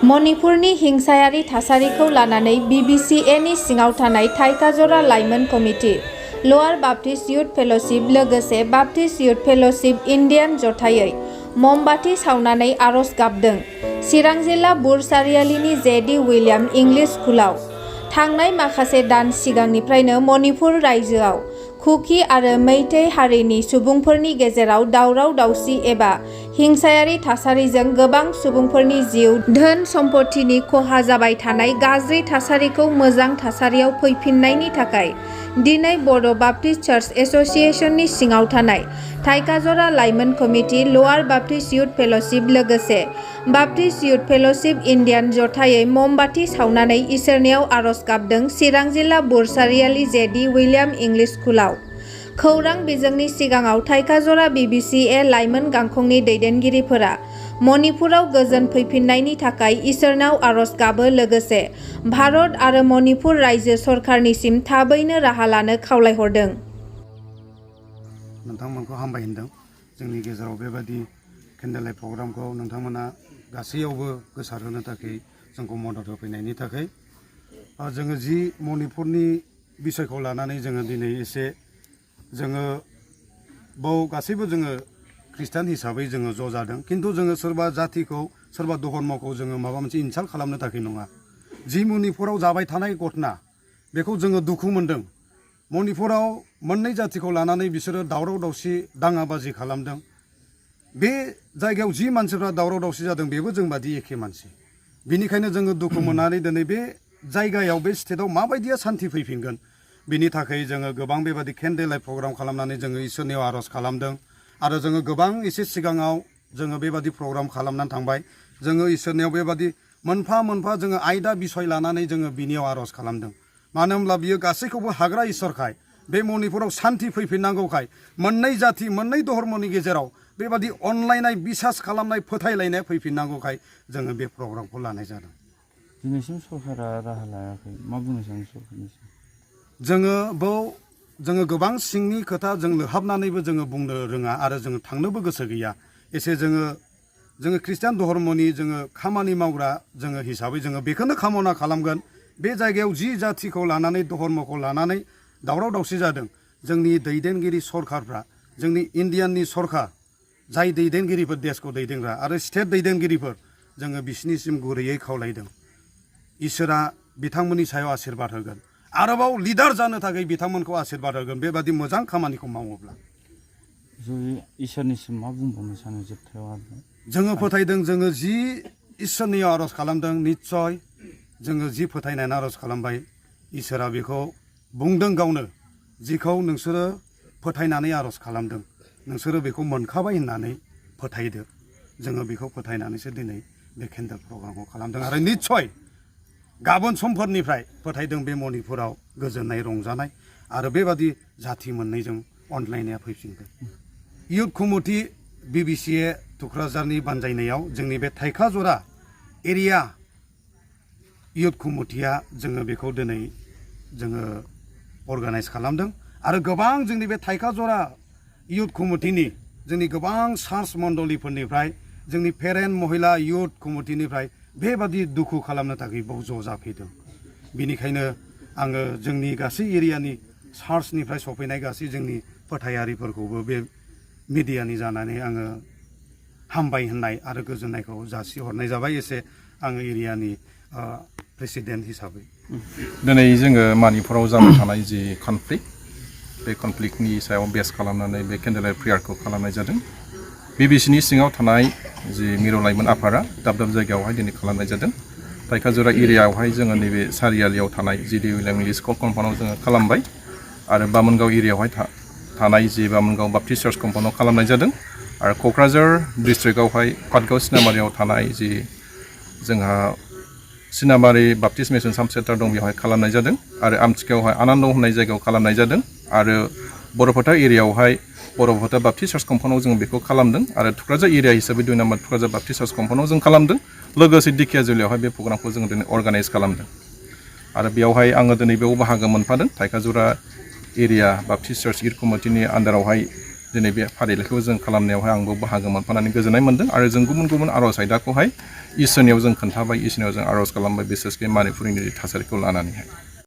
मणिपुरनि हिंसायारि थासारिखौ लानानै BBCA सिङाव थानाय थाइकाजरा लाइमोन कमिटि, ल'वार बाप्टिस्ट युथ फेल'शिप लोगोसे बाप्टिस्ट युथ फेल'शिप इन्डियान जथायै ममबाति सावनानै आरज गाबदों। चिरां जिल्ला बुरसारियालिनि JD विलियाम इंलिश स्कुलाव थांनाय माखासे दान सिगांनिफ्रायनो मणिपुर रायजोआव कुकी आरो मैतेई हारिनि सुबुंफोरनि गेजेराव दावराव-दावसि एबा हिंसायारि थासारिजों गोबां सुबुंफोरनि जिउ धोन सम्पथिनि खहा जाबाय थानाय गाज्रि थासारिखौ मोजां थासारियाव फैफिननायनि थाखाय दिनै बर' बाप्टिस्ट चार्च एस'सिएशननि सिङाव थानाय थाइकाजरा लाइमोन कमिटि, ल'वार बाप्टिस्ट युथ फेल'शिप लोगोसे बाप्टिस्ट युथ फेल'शिप इन्डियान जथायै ममबाति सावनानै इसोरनियाव आरज गाबदों। चिरां जिल्ला बुरसारियालि JD विलियाम इंलिश स्कुलाव खौरां बिजोंनि सिगाङाव थाइकाजरा BBCA लाइमोन गांखंनि दैदेनगिरिफोरा मणिपुराव गोजोन फैफिननायनि थाखाय इसोरनाव आरज गाबो लोगोसे भारत आरो मणिपुर रायजो सरकारनिसिम थाबैनो राहा लानो खावलायहरदों। नोंथांमोनखौ हामबाय होनदों। जोंनि गेजेराव बेबादि केन्डेल लाइट प्रग्रामखौ नोंथांमोना गासैयावबो गोसारहोनो थाखाय जोंखौ मदद होफैनायनि थाखाय जोङो जि मणिपुरनि बिसयखौ लानानै जोङो दिनै एसे जोङो बाव गासैबो जोङो ख्रिस्टान हिसाबै जोङो ज' जादों, खिन्थु जोङो सोरबा जातिखौ सोरबा धर्मखौ जोङो माबा मोनसे इनसाल्ट खालामनो थाखाय नङा। जि मणिपुराव जाबाय थानाय घटना बेखौ जोङो दुखु मोनदों। मणिपुराव मोननै जातिखौ लानानै बिसोरो दावराव-दावसि दाङाबाजि खालामदों। बे जायगायाव जि मानसिफ्रा दावराव-दावसि जादों बेबो जों बादि एखे मानसि। बिनिखायनो जोङो दुखु मोननानै दिनै बे जायगायाव बे स्टेटआव माबायदिया सान्थि फैफिनगोन बिनि थाखाय जोङो गोबां बेबादि केन्डेल लाइट प्रग्राम खालामनानै जोङो इसोरनियाव आरज खालामदों आरो जोङो गोबां एसे सिगाङाव जोङो बेबादि प्रग्राम खालामनानै थांबाय। जोङो इसोरनियाव बेबादि मोनफा मोनफा जोङो आयदा बिसय लानानै जोङो बिनियाव आरज खालामदों। मानो होनब्ला बियो गासैखौबो हाग्रा इसोरखाय बे मणिपुराव सान्थि फैफिननांगौखाय मोननै जाति मोननै धर्मनि गेजेराव बेबादि अनलायनाय बिसास खालामनाय फोथायलायनाय फैफिननांगौखाय जोङो बे प्रग्रामखौ लानाय जादों। दिनैसिम सरकारा राहा लायाखै, मा बुंनो सानो सरकारनिसिम? जोङो गोबां सिंनि खोथा जों लोहाबनानैबो जोङो बुंनो रोङा आरो जोङो थांनोबो गोसो गैया। एसे जोङो ख्रिस्टान धर्मनि जोङो खामानि मावग्रा जोङो हिसाबै जोङो बेखौनो कामना खालामगोन। बे जायगायाव जि जातिखौ लानानै धर्मखौ लानानै दावराव दावसि जादों, जोंनि दैदेनगिरि सरकारफ्रा, जोंनि इन्डियाननि सरकार जाय दैदेनगिरिफोर देशखौ दैदेनग्रा आरो स्टेट दैदेनगिरिफोर, जोङो बिसिनिसिम गुरैयै खावलायदों। इसोरा बिथांमोननि सायाव आशीर्बाद होगोन, आरोबाव लिडार जानो थाखाय बिथांमोनखौ आशीर्बाद होगोन बेबादि मोजां खामानिखौ मावोब्ला। इसोरनिसिम मा बुंबावनो सानो जोबथायाव आरो? जोङो फोथायदों, जोङो जि इसोरनियाव आरज खालामदों, निस्सय जोङो जि फोथायनानै आरज खालामबाय, इसोरा बेखौ बुंदों गावनो, जिखौ नोंसोरो फोथायनानै आरज खालामदों नोंसोरो बेखौ मोनखाबाय होननानै फोथायदो। जोङो बेखौ फोथायनानैसो दिनै बे केन्डेल प्रग्रामखौ खालामदों आरो निस्सय गाबोन समफोरनिफ्राय फोथायदों बे मणिपुराव गोजोननाय रंजानाय आरो बेबादि जाथि मोननैजों अनलायनाया फैफिनगोन। इयुथ कमिटि BBCA थुक्राझारनि बानजायनायाव जोंनि बे थाइकाजरा एरिया इयुथ कमिटिया जोङो बेखौ दिनै जोङो अर्गानाइज खालामदों आरो गोबां जोंनि बे थाइकाजरा इयुथ कमिटिनि जोंनि गोबां चार्च मण्डलिफोरनिफ्राय जोंनि पेरेन्ट महिला इयुथ कमिटिनिफ्राय बेबादि दुखु खालामनो थाखाय बाव ज' जाफैदों। बिनिखायनो आङो जोंनि गासै एरियानि चार्चनिफ्राय सफैनाय गासै जोंनि फोथायारिफोरखौबो बे मिडियानि जानानै आङो हामबाय होननाय आरो गोजोननायखौ जासिहरनाय जाबाय एसे आङो एरियानि प्रेसिडेन्ट हिसाबै। दिनै जोङो मणिपुराव जाबाय थानाय जि कनफ्लिक्ट, बे कनफ्लिक्टनि सायाव बेस खालामनानै बे केन्डेल लाइट प्रेयारखौ खालामनाय जादों। BBCनि सिङाव थानाय जि मिरु लाइमोन आफादा दाब दाब जायगायावहाय दिनै खालामनाय जादों। थाइकाजरा एरियायावहाय जोङो नैबे सारियालियाव थानाय JD विलियाम इंलिश स्कुल कम्पाउन्डआव जोङो खालामबाय आरो बामोनगाव एरियायावहाय थानाय जि बामोनगाव बाप्टिस्ट चार्च कम्पाउन्डआव खालामनाय जादों आरो क'क्राझार डिस्ट्रिक्टआवहाय पाटगाव सिनाबारियाव थानाय जि जोंहा सिनाबारि बाप्टिस्ट मिसन साब सेन्टार दं बेवहाय खालामनाय जादों आरो आमथिखायावहाय आनन्द होननाय जायगायाव खालामनाय जादों आरो बर'फोथा एरियायावहाय बर'फोथा बाप्टिस्ट चार्च कम्पाउन्डआव जों बेखौ खालामदों आरो थुक्राझार एरिया हिसाबै 2 नाम्बार थुक्राझार बाप्टिस्ट चार्च कम्पाउन्डआव जों खालामदों। लोगोसे दिखियाजुलियावहाय बे प्रग्रामखौ जों दिनै अर्गानाइज खालामदों आरो बेयावहाय आङो दिनै बेयाव बाहागो मोनफादों थाइखाजुरा एरिया बाप्टिस्ट चार्च इउथ कमिटिनि आन्दारावहाय दिनै बे फारिलाइखौ जों खालामनायावहाय आंबो बाहागो मोनफानानै गोजोननाय मोन्दों आरो जों गुबुन गुबुन आर'ज आयदाखौहाय इसोरनियाव जों खोन्थाबाय इसोरनियाव जों आर'ज खालामबाय बिसेसके मणिपुरनि थासारिखौ लानानैहाय